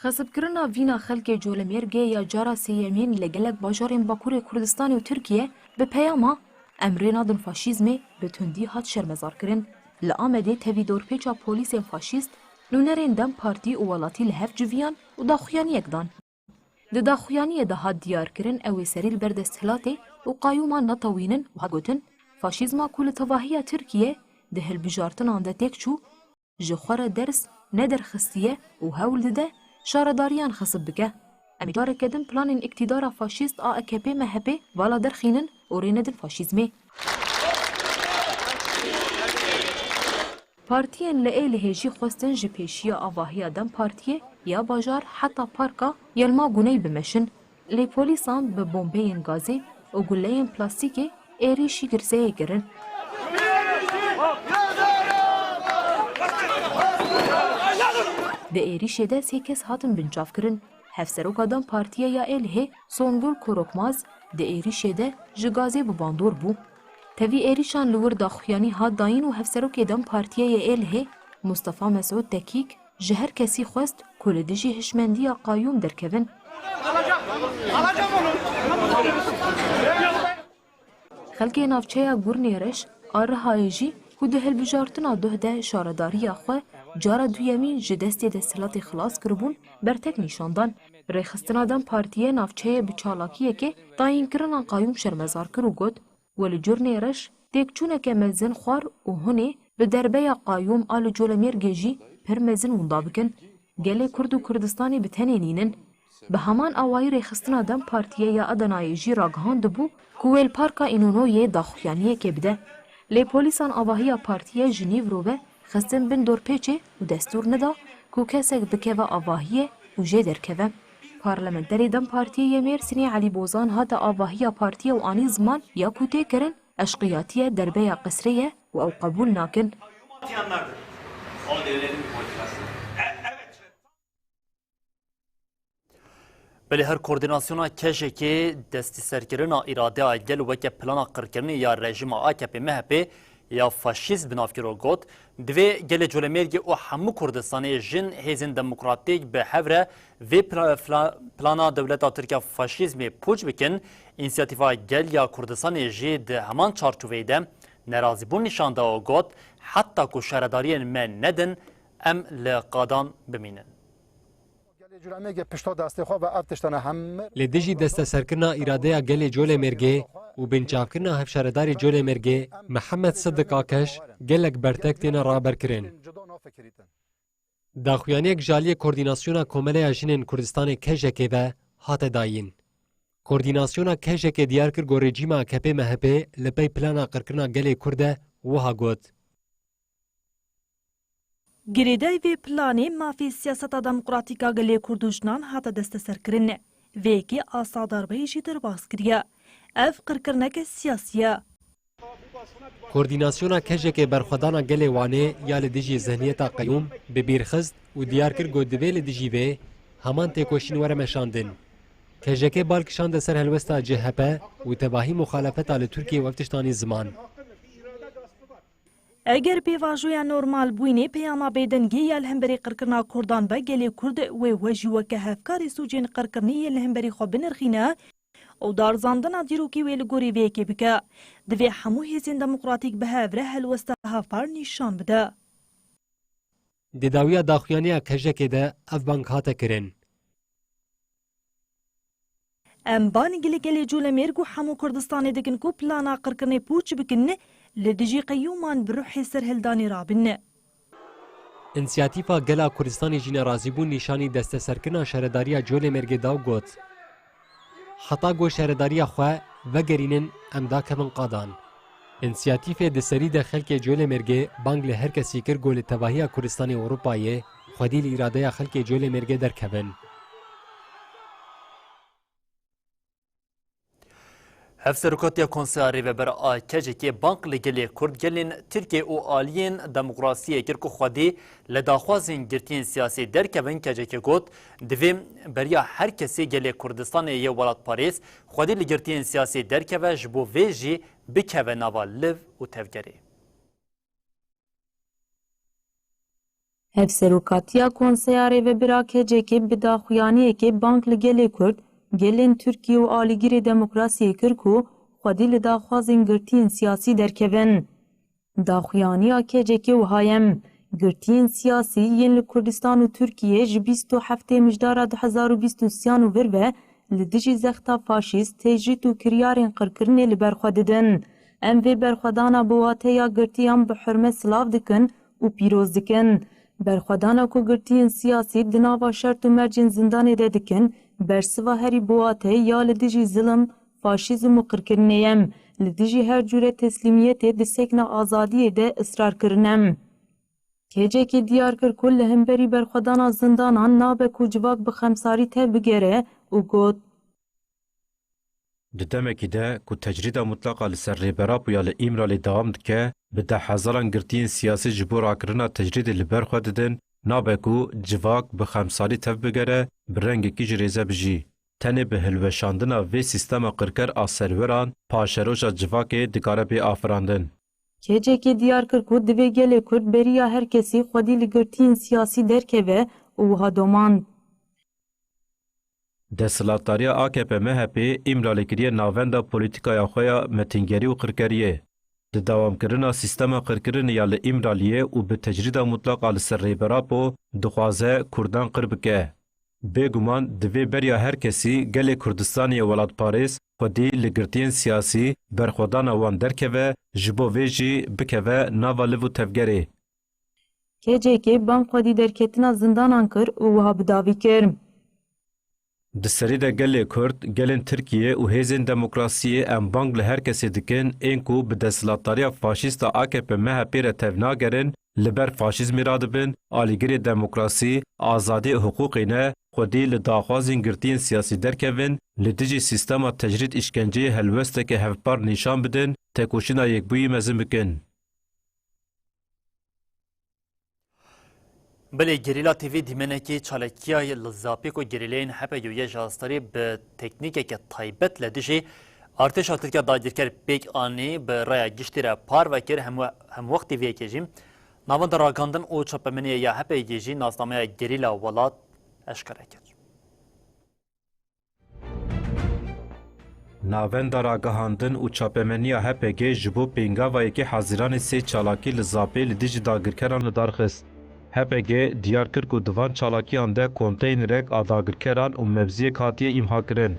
Xesibkirina vîna xelkê Colemêrgê ya cara sêyemîn li gelek bajarên Bakurê Kurdistanê û Tirkiye bi peyama "Em rê nadin faşîzmê" bi tundî hat şermezarkirin. Li Amedê tevî dorpêça polîsên faşîst, nûnerên DEM Partî û welatî li hev civiyan û daxuyaniyek dan. Di daxuyaniyê de hat diyarkirin, ew ê serî li ber desthilatê û qayûman netewînin û hat gotin, Faşîzma ku li tevahiya Tirkiye di hilbijartinan de têk çû, ji xwe re ders nederxistiye û hewl dide şaredariyan xisib bike. Em ê careke din planên îktîdara faşîst a AKP MHP vala derxînin û rê nedin faşîzmê. Partiyên li Êlihê jî xwestin ji pêşiya avahiya DEM Partiyê ya bajar heta parka Yelma Guney bimeşin. Lê polîsan bi bombeyên gazê û guleyên plastîkê êrîşî girseyê kirin. Di êrîşê de sê kes hatin binçavkirin. Hevseroka DEM Partiyê ya Êlihê Songül Korokmaz di êrîşê de ji gazê bi bandor bû. Tevî êrîşan li wir daxuyanî hat dayîn û hevserokê DEM Partiyê yê Êlihê Mustafa Mesûd Tekîk ji her kesî xwest ku li dijî hişmendiya qayûm derkevin. Xelkê navçeya Gurnê Reş a Rihayê jî ku di hilbijartina duh de şaredariya xwe cara duyemîn ji destê desthilatê xilas kiribûn, bertek nîşan dan. Rêxistina DEM Partiyê navçeyê bi çalakiyekê tayînkirina qayûm şermezar kir û got, We li Curnê Reş têkçûneke mezin xwar û hûn ê bi derbeya qayûm a li Colemêrgê jî pir mezin winda bikin. Gelê Kurd û Kurdistanê bi tenê nînin. Bi heman awayî rêxistina DEM Partiyê ya Adanayê jî ragihandibû ku wê li Parka Înono yê daxuyaniyekê bide. Lê polîsan avahiya partiyê ji nîvro ve xistin bin dorpêçê û destûr neda ku kesek bikeve avahiyê û jê derkeve. Parlamenterê DEM Partiyê yê Mêrsînê Elî Bozan hate avahiya partiyê û anî ziman ya ku tê kirin eşqiyatî ye, derbeya qisrê ye û ew qebûl nakin. Yanlardır. O devletin politikası. E, evet. Belê her koordînasyona K J K destîserkirina îradeya gel weke plana qirkirinê ya rejîma A K P M H P ya faşîst bi nav kiro got, divê gelê Colemêrgê û hemû Kurdistanê jin hêzên demokratîk bi hev re vê pla-, fla-, plana dewleta Tirk ya faşîzmê pûç bikin, Însiyatîfa Gel ya Kurdistanê jî di heman çarçoveyê de nerazîbûn nîşan da û got, heta ku şaredariyên me nedin, em li qadan bimînin. Gelê Colemêrgê pişta destê xwe ve ev tiştane hemir. Li dijî desteserkirina îradeya gelê Colemêrgê û binçavkirina hevşaredarê Colemêrgê Mihemed Sidik Akeş gelek bertek têne raberkirin. Daxuyaniyek ji aliyê Koordînasyona Komeleya Jinên Kurdistanê K J K ve hate dayîn. Koordînasyona K J K diyar kir ku rejîma A K P M H P li pey plana qirkirina gelê Kurd e, wiha got. Girêdayî vê planê mafê siyaseta demokratîk a gelê Kurd û jinan hate desteserkirin. Vê yekê Asaf Darbeyî jî derbas kiriye. Ev qirkirineke siyasî ye. Koordînasyona K J K berxwedana gelê Wanê ya li dijî zihniyeta qeyûm bi bîr xist û diyar kir ku divê li dijî vê heman têkoşîn were meşandin. K J K bal kişande ser helwesta C H P û tevahî muxalefeta li Tirkiyê û ev tiştanî ziman. Eger pêvajoya normalbûyînê peyama bêdengê ya li hemberî qirkirina Kurdan be, gelê Kurd wê we jî weke hevkarê sûcên qirkirinê yên li hemberî xwe binirxîne û darizandina dîrokî wê li gorî vê yekê bike. Divê hemû hêzên demokratîk bi hev re helwesta hevpar nîşan bide. Di dawiya daxuyaniya K J K de ev bang hate kirin. Em bang li gelê Colemêrg û hemû Kurdistanê dikin ku plana qirkirinê pûç bikin, li dijî qeyûman bi ruhê serhildanê rabin. Însiyatîfa Gela Kurdistanê jî nerazîbûn nîşanî desteserkirina şaredariya Colemêrgê da û got, heta ku şaredariya xwe vegerînin, em dakevin qadan. Însiyatîfê di serî de xelkê Colemêrgê bang li her kesî kir ku li tevahiya Kurdistanê û Ewropayê xwedî li îradeya xelkê Colemêrgê derkevin. Hevserokatiya Konseya Rêveber a K C K bang li gelê Kurd, gelên Tirkiyê û aliyên demokrasiyê kir ku xwedî li daxwazên girtiyên siyasî derkevin. K C K got, divê beriya her kesê gelê Kurdistanê yê welatparêz xwedî li girtiyên siyasî derkeve, ji bo vê jî bikeve nava liv û tevgerê. Hevserokatiya Konseya Rêvebir a K C K bi daxuyaniyekê bang li gelê Kurd, gelên Tirkiyê û alîgirê demokrasiyê kir ku xwedî li daxwazên girtiyên siyasî derkevin. Daxuyaniya K C K wiha ye: Girtiyên siyasî yên li Kurdistan û Tirkiyê ji bîst û heftê Mijdara du hezar û bîst û sêyan û vir ve li dijî zexta faşîst, tecrîd û kiryarên qirkirinê li ber xwe didin. Em vê berxwedana bi wateya girtiyan bi hurmet silav dikin û pîroz dikin. Berxwedana ku girtiyên siyasî di nava şert û mercên zindanê de dikin, bersiva herî bi wate ya li dijî zilim, faşîzm û qirkirinê ye. Li dijî her cûre teslîmiyetê di sekna azadiyê de israr kirine. K C K diyar kir ku li hemberî berxwedana zindanan nabe ku civak bi xemsarî tev bigere û got, Di demekî de ku tecrîda mutlaqa li ser Rêber Apo ya li Îmralê dewam dike, bi dehhezaran girtiyên siyasî ji bo rakirina tecrîdê li ber xwe didin, nabe ku civak bi xemsalî tev bigere, bi rengekî ji rêze bijî. Tenê bi hilweşandina vê sîstema qirker a serweran, paşeroja civakê dikare bê afirandin. K C K diyar kir ku divê gelê Kurd beriya her kesî xwedî li girtiyên siyasî derkeve û wiha domand. Desthilatdariya A K P M H P Îmralê kiriye navenda polîtîkaya xwe ya metingerî û qirkeriyê. Di dewamkirina sîstema qirkirinê ya li Îmraliyê û bi tecrîda mutlaqa li ser Rêber Apo dixwaze Kurdan qir bike. Bêguman divê beriya her kesî gelê Kurdistanê yê welatparêz xwedî li girtiyên siyasî berxwedana wan derkeve, ji bo vê jî bikeve nava liv û tevgerê. K C K bang xwedî derketina zindanan kir û wiha bi dawî kir. Di serî de gelê Kurd, gelên Tirkiyê û hêzên demokrasiyê em bang li her kesê dikin, ên ku bi desthilatdariya faşîst a A K P M H P re tev nagerin, li ber faşîzmê radibin, alîgirê demokrasî, azadî û hiqûqê ne, xwedî li daxwazên girtiyên siyasî derkevin, li dijî sîstema tecrîd, îşkenceyê helwesteke hevpar nîşan bidin, têkoşîna yekbûyî mezin bikin. Belê, Gerîla T V dîmenekî çalakiya li Zapê ku gerîleyên H P G û Y J A Starê bi teknîkeke taybet li dijî artêşa Tirkiya dagirker pêk anî, bi raya giştî re parve kir. Hemwe-, hemwextî vê yekê jî navenda ragihandin û çapemeniyê ya H P G jî nasnameya Gerîla Welat eşkere kir. Navenda Ragihandin û Çapemeniya H P G ji bo pêngava yekê Hezîranê sê çalakî li Zapê li dijî dagirkeran li dar xist. H P G diyar kir ku di van çalakiyan de konteynerek a dagirkeran û mevziyek hatiye îmhakirin.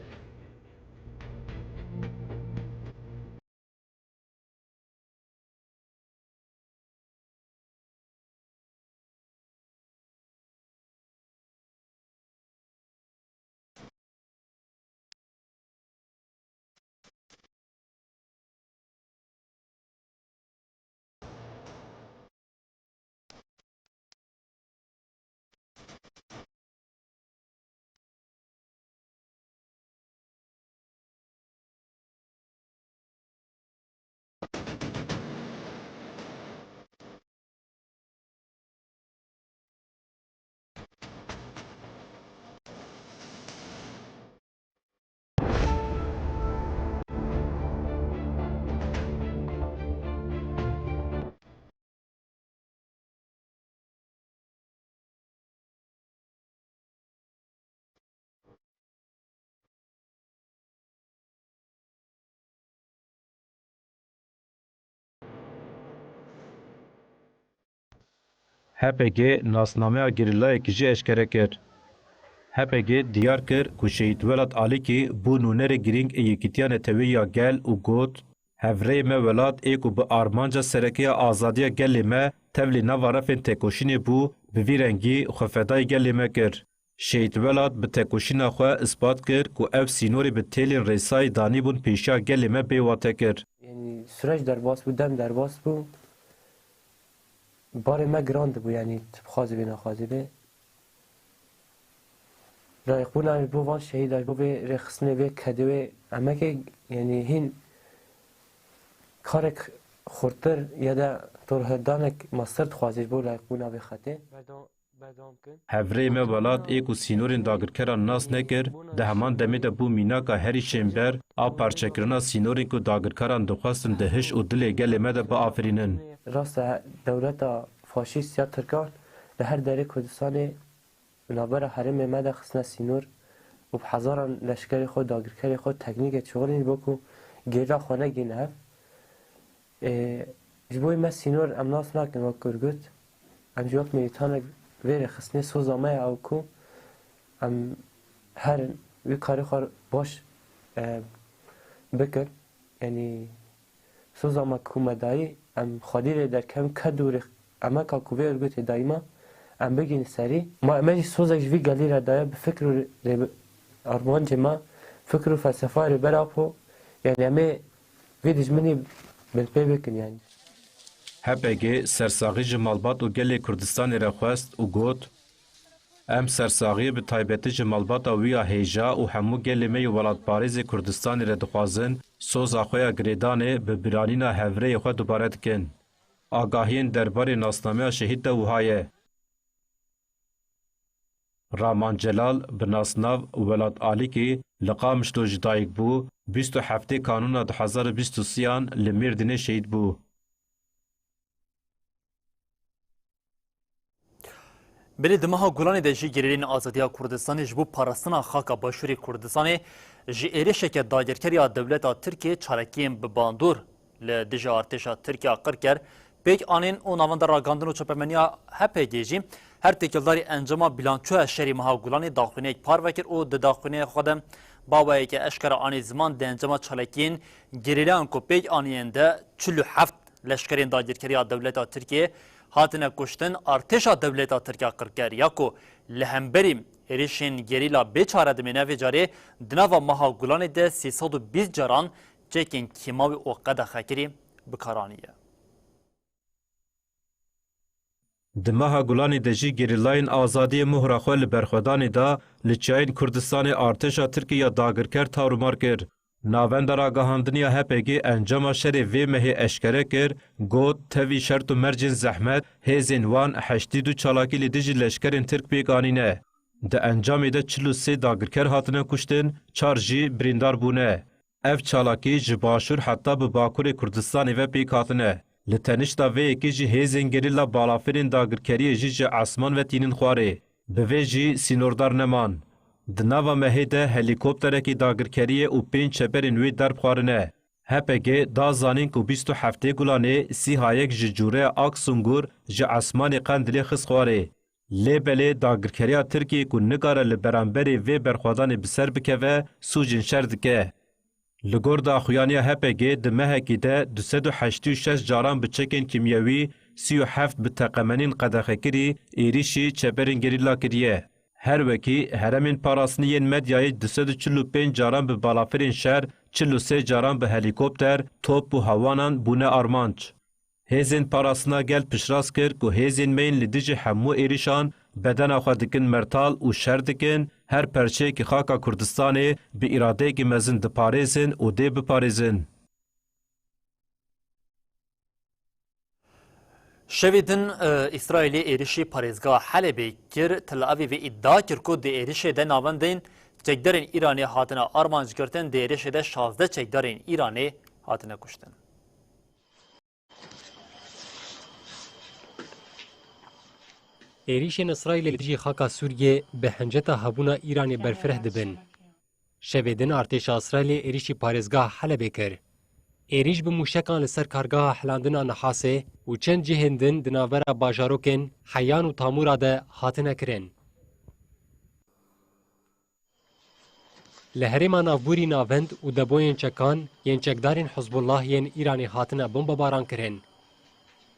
H P G nasnameya gerîlayekî jî eşkere kir. H P G diyar kir ku Şehîd Welat Alîkî bû nûnerê girîng ê Yekîtiya Neteweyî ya Gel û got, Hevrêyê me Welat ê ku bi armanca sereke ya azadiya gelê me tevlî nava refên têkoşînê bû, bi vî rengî xwe fedayê gelê me kir. Şehîd Welat bi têkoşîna xwe ispat kir ku ev sînorê bi têlên rêsayî danîbûn pêşiya gelê me bê wate kir. Yanî süreç derbas bû, dem derbas bû. Barê me giran dibû, yanî tu bixwazî bê, nexwazî bê. Layiqbûna wê bo van şehîda, bo vê rêxistinê, vê kedê wê emekê, yanî hîn karek xurtir ya da torhildanek mestir dixwazî ji bo layiqbûna vê xetê. Hevrêyê me Welat ê ku sînorên dagirkeran nas nekir, di heman demê de bû mînaka herî şênber a parçekirina sînorên ku dagirkeran dixwestin di hiş û dilê gelê me de biafirînin. Rast e, dewleta faşîst ya Tirkan li her derê Kurdistanê li navbera herêmê me de xistine sînor û bi hezaran leşkerê xwe, dagirkerê xwe, teknîkê çixulîn bo ku gerîla xwe negihîne hev. Ê, ji bo me sînor em nas nakin wek Kurd. Em jî wek milîtanek vê rêxistinê soza me ye ew ku em herin wî karê xwe baş, e, bikin. Yanî soza me ku me dayî, em xwedî lê derkevin ked û rêx-, emeka ku vê Urgutê dayî me, em bigihînin serî. Ma, me jî sozek ji vî gelî re daye bi fikr û rê-, armancê me, fikr û felsefa Rêber Apo, yanî em ê vê dijminî binpê bikin yanî. H P G sersaxî ji malbat û gelê Kurdistanê re xwest û got, Em sersaxiyê bi taybetî ji malbata wî ya hêja û hemû gelê me yê welatparêzê Kurdistanê re dixwazin, soza xwe ya girêdanê bi biranîna hevrêyê xwe dubare dikin. Agahiyên derbarê nasnameya şehîd de wiha ye. Raman Celal, bi nasnav Welat Alîkî, li Qamişlo ji dayik bû, bîst û heftê Kanûna du hezar û bîst û sêyan li Mêrdînê şehîd bû. Belê, di meha Gulanê de jî gerîleyên azadiya Kurdistanê ji bo parastina xaka Başûrê Kurdistanê ji êrişeke dagirker ya dewleta Tirkiyê çalakiyên bi bandor li dijî artêşa Tirkiya qirker pêk anîn û navenda ragihandin û çapemeniya H P G jî her têkildarî encama bîlançoya şerê meha Gulanê daxuyaniyek parve kir û di daxuyaniyê xwe de baweyeke eşkere anî ziman, di encama çalakiyên gerîlayan ku pêk aniyên de çil û heft leşkerên dagirker ya dewleta Tirkiyê hatine kuştin, artêşa dewleta Tirkiya qirker ya ku li hemberî êrişên gerîla bê çare dimêne, vê carê di nava meha Gulanê de sê sed û bîst caran çekên kîmawî û qedexekirî bi kar aniye. Di meha Gulanê de jî gerîlayên azadiyê mohra xwe li berxwedanê da, li çiyayên Kurdistanê artêşa Tirkî ya dagirker tarûmar kir. Navenda ragihandinî ya H P G encama şerê vê mehê eşkere kir, got, tevî şert û mercên zehmet, hêzên wan heştî du çalakî li dijî leşkerên Tirk pêk anîne. Di encamê de çil û sê dagirker hatine kuştin, çar jî birîndar bûne. Ev çalakî ji Başûr heta bi Bakurê Kurdistanê ve pêk hatine. Li tenişta vê yekê jî hêzên gerîla balafirên dagirkeriyê jî ji esman ve tînin xwarê. Bi vê jî sînordar neman. Di nava mehê de helîkopterekî dagirkeriyê û pênc çeperên wê derb xwarine. H P G da zanîn ku bîst û heftê Gulanê SÎHA yek ji cûreya Ak Sungur ji esmanê Qendilê xist xwarê. Lê belê dagirkeriya Tirkiyê ku nikare li beramberê vê berxwedanê bi ser bikeve, sûcên şer dike. Li gor daxuyaniya H P G di mehekî de du sed û heştê û şeş caran bi çekên kîmyewî, sî û heft bi teqemenên qedexekirî, êrîşî çeperên gerîla kiriye. Her wekî herêmên parastinî yên medyayê du sed û çil û pênc caran bi balafirên şer, çil û sê caran bi helîkopter, top û hewanan bûne armanc. Hêzên parastina gel piştrast kir ku hêzên me yên li dijî hemû êrişan bedena xwe dikin mertal û şer dikin, her perçeyekî xaka Kurdistanê bi îradeyekî mezin diparêzin û dê biparêzin. Şevê din, e, Îsraîlê êrişî parêzgeha Helebê kir. Tel Avîvê îdia kir ku di êrişê de navendên çekdarên Îranê hatine armanc girtin, di êrişê de şazdeh çekdarên Îranê hatine kuştin. Êrîşên Îsraîlê li dijî xaka Sûriyê bi hinceta hebûna Îranê berfireh dibin. Şevê din artêşa Îsraîlê êrîşî parêzgeha Helebê kir. Êrîş bi mûşekan li ser kargeha hilandina Nihasê û çend cihên din di navbera bajarokên Heyan û Tamûra de hatine kirin. Li herêma navborî navend û depoyên çekan yên çekdarên Hizbullah yên Îranê hatine bombebaran kirin.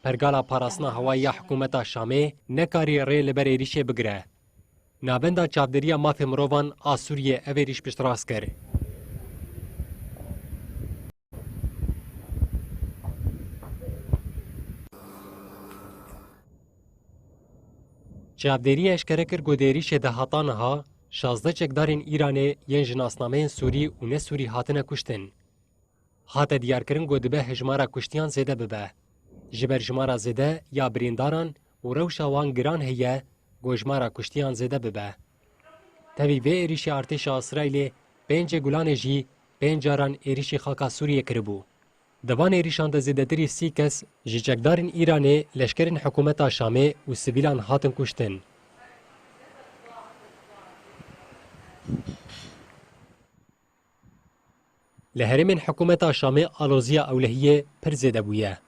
Pergala parastina hewayî ya hikûmeta Şamê nekarî rê li ber êrîşê bigire. Navenda Çavdêriya Mafê Mirovan a Sûriyê ev êrîş piştrast kir. Çavdêriyê eşkere kir ku di êrîşê de heta niha şazdeh çekdarên Îranê yên ji nasnameyên Sûrî û ne Sûrî hatine kuştin. Hate diyarkirin ku dibe hejmara kuştiyan zêde bibe. Ji ber jimara zêde ya birîndaran û rewşa wan giran heye ku jimara kuştiyan zêde bibe. Tevî vê êrîşê artêşa Îsraîlê pêncê Gulanê jî pênc caran êrîşî xaka Sûriyê kiribû. Di van êrîşan de zêdetirî sî kes ji çekdarên Îranê, leşkerên hikûmeta Şamê û sivîlan hatin kuştin. Li herêmên hikûmeta Şamê aloziya ewlehiyê pir zêde bûye.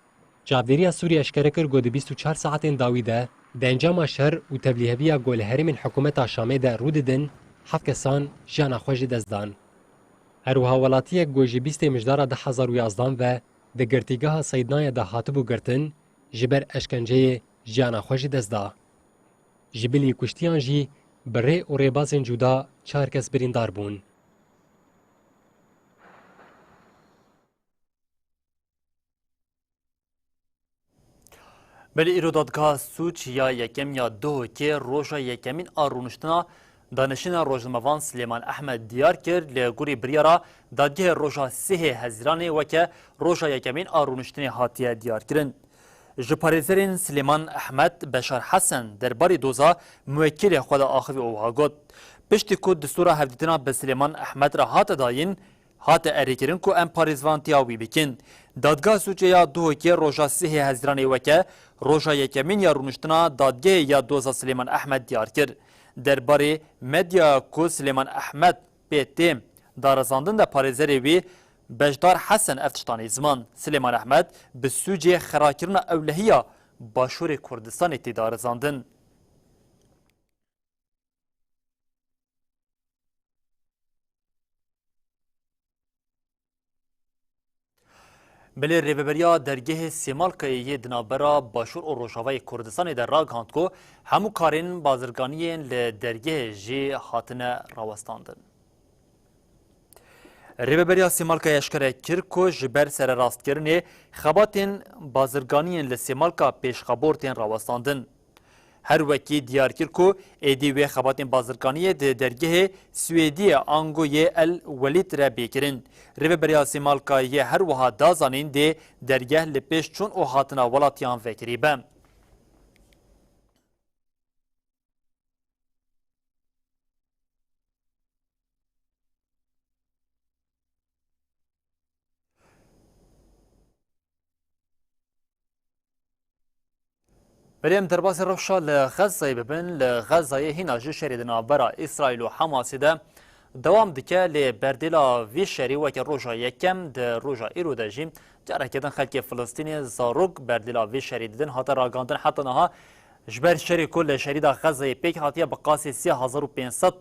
Çavdêriya Sûriyê eşkere kir ku di bîst û çar saetên dawî de di encama şer û tevlîheviya ku li herêmên hikûmeta Şamê de rû didin, heft kesan jiyana xwe ji dest dan. Her wiha welatiyek ku ji bîstê Mijdara du hezar û yazdan ve di girtîgeha Seydnayê de hatibû girtin, ji ber eşkenceyê jiyana xwe ji dest da. Ji bilî kuştiyan jî bi rê û rêbazên cuda çar kes birîndar bûn. Belê îro dadgeha sûc ya yekem ya Duhokê roja yekemîn a rûniştina danişîna rojnamevan Silêman Ehmed diyar kir, li gorî biryara dadgehê roja sihê Hezîranê weke roja yekemîn a rûniştinê hatiye diyarkirin. Ji parêzerên Silêman Ehmed Beşar Hesen derbarê doza muwekilê xwe de axivî û wiha got, piştî ku distûra hevdîtina bi Silêman Ehmed re hate dayîn, hate erêkirin ku em parêzvantiya wî bikin. Dadgeha sûcê ya Duhokê roja sihê Hezîranê weke roja yekemîn ya rûniştina dadgehê ya doza Silêman Ehmed diyar kir. Derbarê medyaya ku Silêman Ehmed pê tê darizandin de parêzerê wî Beşdar Hesen ev tişt anî ziman. Silêman Ehmed bi sûcê xerakirina ewlehiya Başûrê Kurdistanê tê darizandin. Belê rêveberiya dergehê Sêmalkayê yê di navbera Başûr û Rojavayê Kurdistanê de ragihand ku hemû karên bazirganiyên li dergehê jî hatine rawestandin. Rêveberiya Sêmalkayê eşkere kir ku ji ber sererastkirinê xebatên bazirganiyên li Sêmalka pêşxebor tên rawestandin. Her wekî diyar kir ku êdî wê xebatên bazirkaniyê di dergehê Swêdiyê ango yê El Welîd re bê kirin. Rêveberiya Sêmalkayê her wiha da zanîn dê dergeh li pêş çûn û hatina welatiyan vekirî be. Berê em derbasî rewşa li Xezayê bibin. Li Xezayê hîna jî şerê di navbera Îsraîl û Hamasê de dewam dike, lê berdêla vî şerî weke roja yekem di roja îro de jî careke din xelkê Filistînê zarok berdêla vî şerî didin. Hate ragihandin heta niha ji ber şerê ku li şerîda Xezayê pêk hatiye bi qasî sê hezar û pênc sed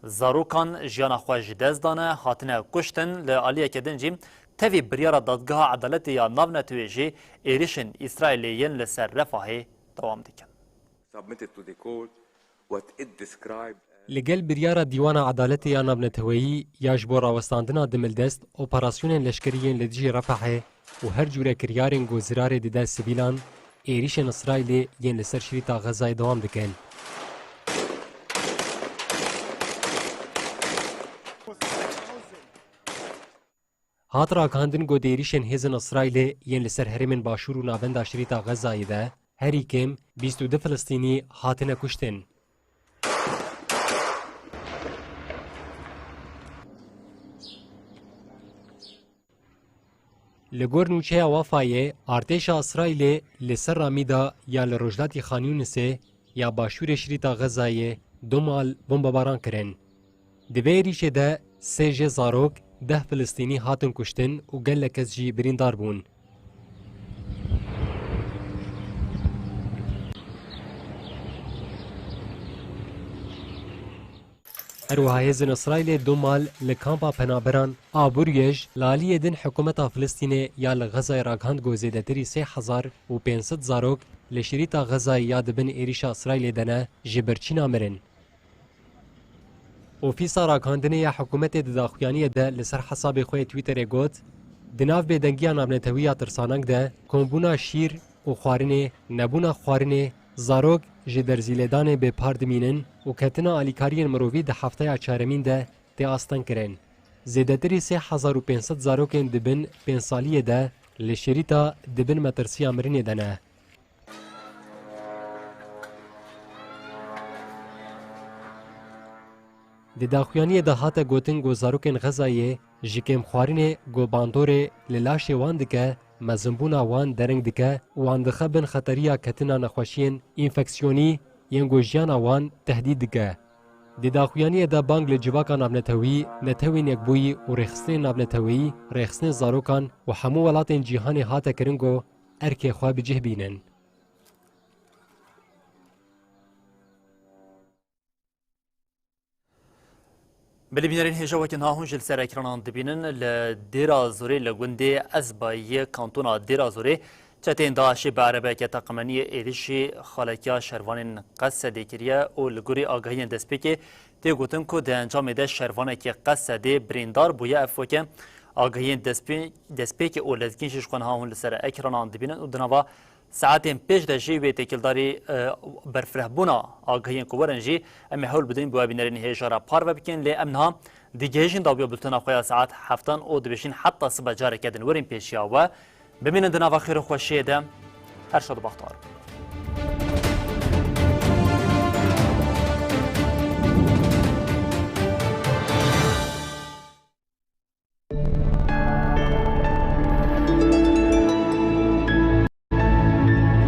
zarokan jiyana xwe ji dest dane, hatine kuştin. Li aliyeke din jî tevî biryara Dadgeha Edaletê ya Navneteweyê jî êrişên Îsraîlê yên li ser Refahê dewam dikin. Submitted to the court what it described as Li gel biryara Dîwana Edaletê ya Navneteweyî ya ji bo rawestandina dimildest operasyonên leşkerî yên li dijî Refahê û her cûre kiryarên ku zirarê dide sivîlan, êrîşên Îsraîlê yên li ser şirîta Xezayê dewam dikin. Hat ragihandin ku di êrîşên hêzên Îsraîlê yên li ser herêmên başûr û navenda şirîta Xezayê de herî kêm bîst û du Filistînî hatine kuştin. Li gor nûçeya Wafayê, artêşa Îsraîlê li ser Ramîda ya li rojhilatî Xan Yûnisê ya başûrê şirîta Xezayê du mal bombebaran kirin. Di vê êrîşê de sê jê zarok, deh Filistînî hatin kuştin û gelek kes jî birîndar bûn. Her wiha hêzên Îsraîlê du mal li kampa penaberan a Buryeş, li aliyê din hikûmeta Filistînê ya li Xezayê ragihand ku zêdetirî sê hezar û pênc sed zarok li şirîta Xezayê ya di bin êrîşa Îsraîlê de ne, ji birçîna mirin. Ofîsa ragihandinê ya hikûmetê di daxuyaniyê de li ser hesabê xwe yê Twitterê got, di nav bêdengiya navnetewî ya tirsanak de, kombûna şîr û xwarinê, nebûna xwarinê, zarok ji derzîlêdanê bêpar dimînin û ketina alîkariyên mirovî di hefteya çaremîn de tê astengkirin. Zêdetirî sê hezar û pênc sed zarokên di bin pênc saliyê de li şirîta di bin metirsiya mirinê de ne. Di daxuyaniyê de hate gotin ku zarokên Xezayê ji kêmxwarinê ku bandorê li laşê wan dike, mezinbûna wan dereng dike û wan dixe bin xeteriya ketina nexweşiyên înfeksiyonî yên ku jiyana wan tehdît dike. Di daxuyaniyê de bang li civaka navnetewî, Netewên Yekbûyî û rêxistinên navneteweyî, rêxistinên zarokan û hemû welatên cîhanê hate kirin ku erkê xwe bi cih bînin. Belê bînerên hêja, weke niha hûn jî li ser ekranan dibînin, li Dêra Zorê, li gundê Ezbayê, kantona Dêra Zorê, çeteyên DAIŞê bi erebeyeke teqemeniyê êrişî xalekiya şervanên Qesedê kiriye û li gorî agahiyên destpêkê tê gotin ku di encamê de şervanekî Qesedê birîndar bûye. Ev weke agahiyên destpê-, destpêkê û lezgîn jî ji xwe niha hûn li ser ekranan dibînin û di nava saetên pêş de jî wê têkildarî, e, berfirehbûna agahiyên ku werin jî em ê hewl bidin bi we bînerên hêja re parve bikin. Lê em niha digihêjin dawiya bultena xwe ya saet heftan û dibêjin heta sibe careke din werin pêşiya we. Bimînin di nava xêr û xweşiyê de. Her şad û bextewar bin.